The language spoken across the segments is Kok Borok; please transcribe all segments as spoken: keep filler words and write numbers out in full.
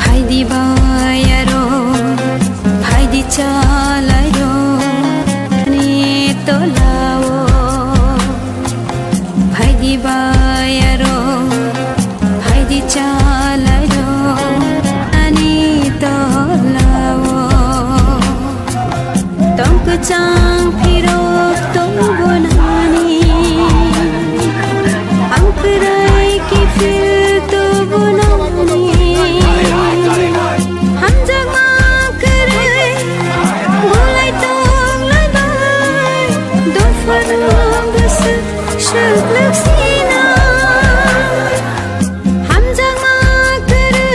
Phaidi bayaro, phaidi chalairo, ani tolao. Phaidi bayaro, phaidi chalairo, ani tolao. Tong kwchang phirok tongbo nani, ang kwrai kiphil tongbo nani. Hamjakma kwrwi bulai tong lai bai, dophano bwswk swklwk sina. Hamjakma kwrwi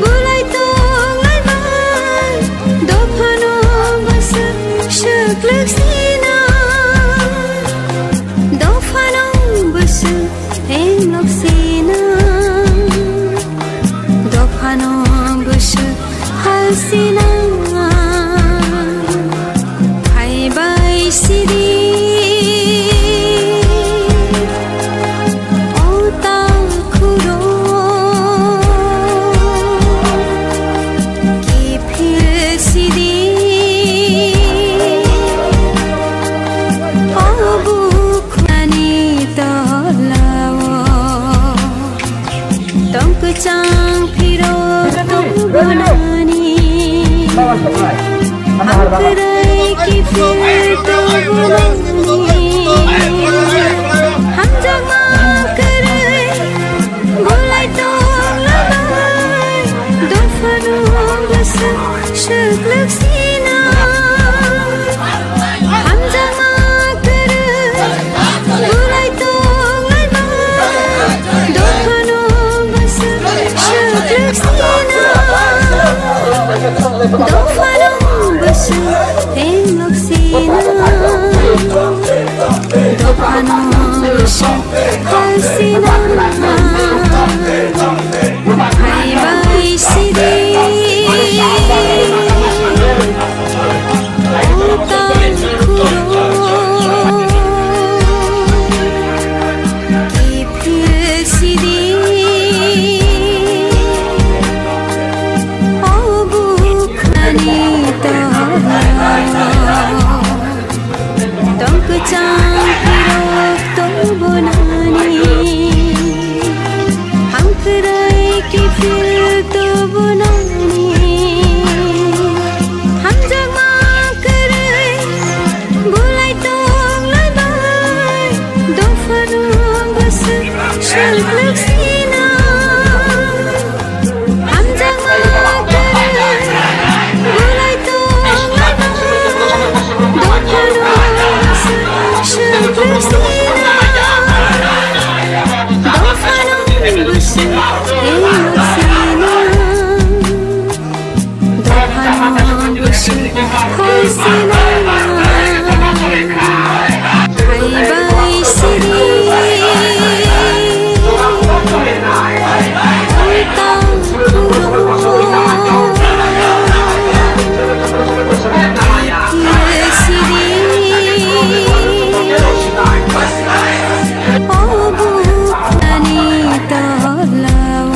bulai tong lai bai, dophano bwswk swklwk sina. Dophano bwswk phenglok sina. Dophano bwswk hal sina. Phaibai sidi o takhuro, kiphil sidi o bukhnani tolao. Tong kwchang phirok tongbo nani, ang kwrai kiphil tongbo nani. Hamjakma kwrwi bulai tong lai bai, dophano bwswk swklwk sina. Hamjakma kwrwi bulai tong lai bai, dophano bwswk swklwk sina. Dophano bwswk phenglok sina. Dophano bwswk hal sina. Phaibai sidi o takhuro, kiphil sidi o bukhnani tolao. Tong kwchang phirok tongbo nani, ang kwrai kiphil tongbo nani. Hamjakma kwrwi bulai tong lai bai, dophano bwswk swklwk sina. Hamjakma kwrwi bulai tong lai bai, dophano bwswk swklwk sina. Dophano bwswk phenglok sina. Dophano bwswk hal sina. Phaibai sidi o takhuro, kiphil sidi o bukhnani tolao.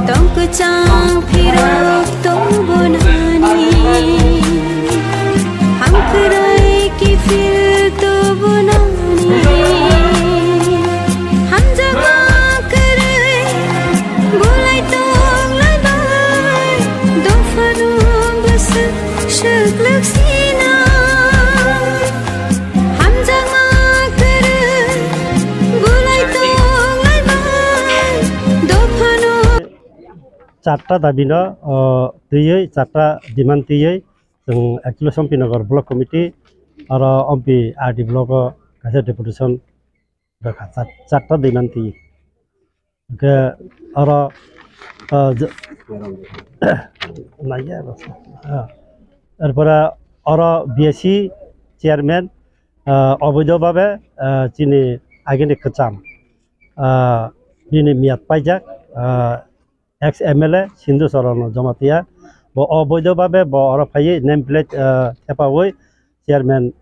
Tong kwchang phirok tongbo nani, ang kwrai kiphil tongbo nani. Hamjakma kwrwi bulai tong lai bai, dophano bwswk swklwk sina. Hamjakma kwrwi bulai tong lai bai, dophano. Charta dabino, o, twiwi, charta demand twiwi, chwng actually Sompinagar Block Committee, aro ompi R D Block o kaisa deputation rwkha, char-, charta demand twiwi. Hwnkhe oro, o, je-, naiya, o, erpore oro B S C, chairman, ah, oboido babe, ah, chini agini kwcham, ah, bini miyat paijak, ah, ex M L A Sindhu Charan Jamatia, bo oboido babe bo oro phaiwi name plate, ah, thepawi chairman,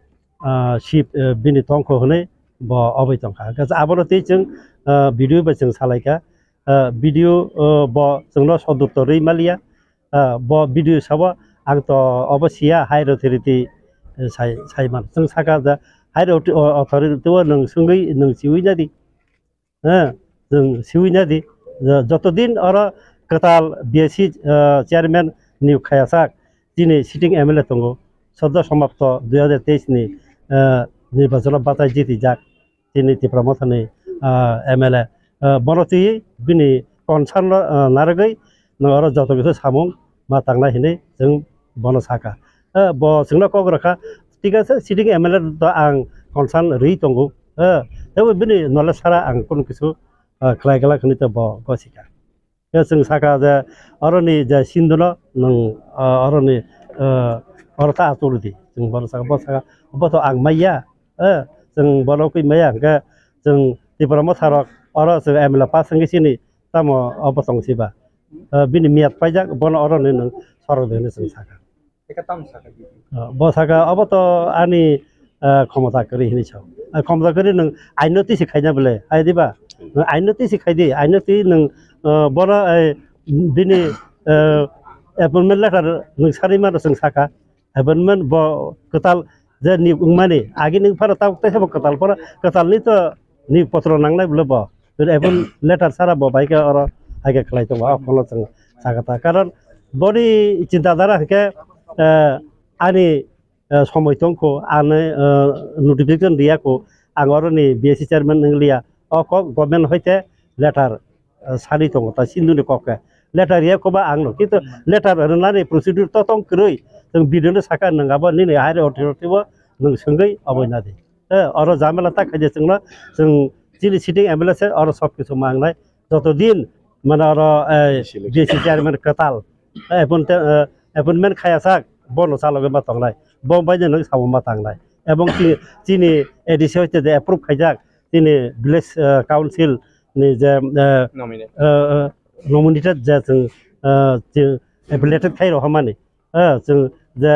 ah, ship, ah, bini tongkho hwnwi bo oboi tongkha. Hwnkhe abono twi chwng, ah, video bai chwng salaikha. Ah, video, ah, bo chwngno sodurto rwi maliya. Ah, bo video sabo ang to obo siya, higher authority, eh, sai, saiman. Chwng saka da higher authority o nwng swngwi nwng siwi nadi. Eh, chwng siwi nadi. Jo-, joto din oro kwtal B S C, eh, chairman niyok khaya sak, chini sitting M L A tongo. Soddo somapto dui hajar teis ni, eh, nirbachon o batai jiti jak. Chini Tipra Mothani, ah, M L A, ah, bono twi bini concern no, ah, narwgwi nwng oro joto kisa samung ma tangnai hinwi chwng bono saka. Ah, bo chwngno kok rwkha, thik ase, sitting M L A to ang concern rwi tongo. Ah, teibo bini knowledge sara ang kunu kisu, ah, khlai glak hinwi to bo gosika. Khe chwng saka je oroni je Sindhuno nwng, ah, oroni, ah, oro ta achuk rwdi. Chwng bono saka, bo saka, bo to ang maya, eh, chwng bono kwi maya, hwnkhe chwng Tipra Motha rok oro chwng M L A pass wngwi sini tamo obo tong siba. Ah, bini miyat paijak, bono oroni nwng sorok de hinwi chwng saka. Eka tamo saka di. Ah, bo saka, obo to ani, ah, khomota kwrwi hinwi sao. Ah, khomota kwrwi nwng aino tisi khaina bwle, hai diba? Nwng aino tisi khai di, aino twi nwng, ah, bono, eh, bini, eh, appointment letter nwng sarwi mano chwng saka. Appointment bo kwtal je ni wngmani, agi nwng phano tabuk teisa bo kwtal phano, kwtalni to ni potro nangnai bwle bo. Tei appointment letter sara bo bai khe oro hai khe khlai tongo, o phone o chwng sakha ta. Karon boni chinta dhara hwnkhe, eh, ani, eh, somoi tongkho, ani, eh, notification riyakho, ang oroni B S C chairman wngliya. O kok government hoite letter, eh, sani tongo, ta Sindhuni kok khe. Letter riya koba ang no, kintu letter rwnani procedure to tong kwrwi. Chwng video no saka, nwng abo nini higher authority bo nwng swngwi oboi nadi. Eh, oro jamela ta khaide chwngno, chwng chini sitting M L A se oro sob kisu mangnai. Joto din mane oro, eh, D C chairman kwtal, eh, appoint-, eh, appointment khaya sak, bono chalogwi ma tongnai. Bo bai nwng samung ma tangnai. Ebong chi-, chini A D C hoite je approve khaijak, chini village, eh, council ni je, eh, Nominate. Eh, eh, nominated je chwng, eh, chwng affiliated khai rohormani. Eh, chwng je,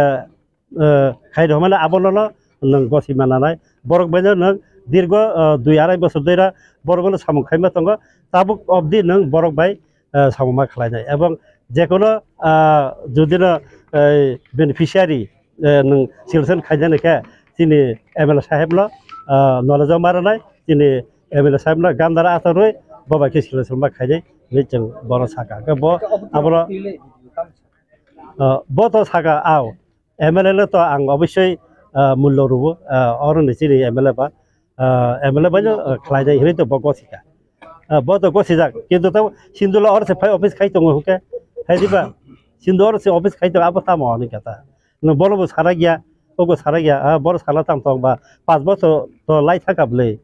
eh, khai rohormani abono no nwng gosi mananai. Borok bai no nwng dirgo, eh, dui arai bosor dui ra borok no samung khaima tongo. Tabuk obdi nwng borok bai, eh, samung ma khlainai. Ebong jekono, ah, jodi no, eh, beneficiary, eh, nwng selection khainani khe chini M L A saheb no, ah, knowledge o ma rwnai, chini M L A saheb no gandara atorwi bo bai khe selection ma khainai hinwi chwng bono saka. Khe bo abono, ah, bo to saka, ao M L A no to ang obosoi, ah, mullo rwo, ah, oro ni chini M L A ba, ah, M L A bai no, ah, khlai dai hinwi to bo gosika. Ah, bo to gosijak, kintu to Sindhu lo oro se phai office khai tongo hwnkhe, hai diba? Sindhu oro se office khai tongo, abo tamo hwnwi kha ta. No bono bo sarak ya, ogo sarak ya, ah, boro sana tam tong ba, panch bochor to lai thaka bwle.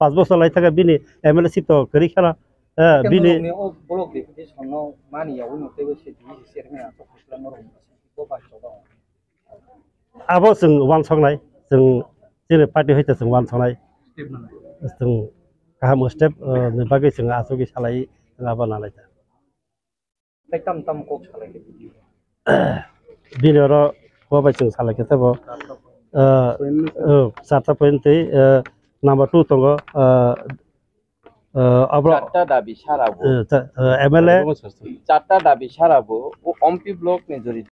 Panch bochor lai thaka bini M L A seat to kwrwi kheno, ah, bini o block deputation no mani ya, uno teibo se D C chairman aswk khe norok bo bai choba. Abo chwng uansuknai, chwng chini party hoite chwng uansuknai. Chwng kaham step, eh, ni bagwi chwng asugwi salai, chwng abo nalaijak. Tei tam tam kok salai khe video. Bini oro bo bai chwng salai khe tebo, eh, eh, charta point tei, eh, number two tongo, eh, eh, abro charta dabi sara bo. Eh, cha-, eh, M L A. Charta dabi sara bo, o Ompi block ni jori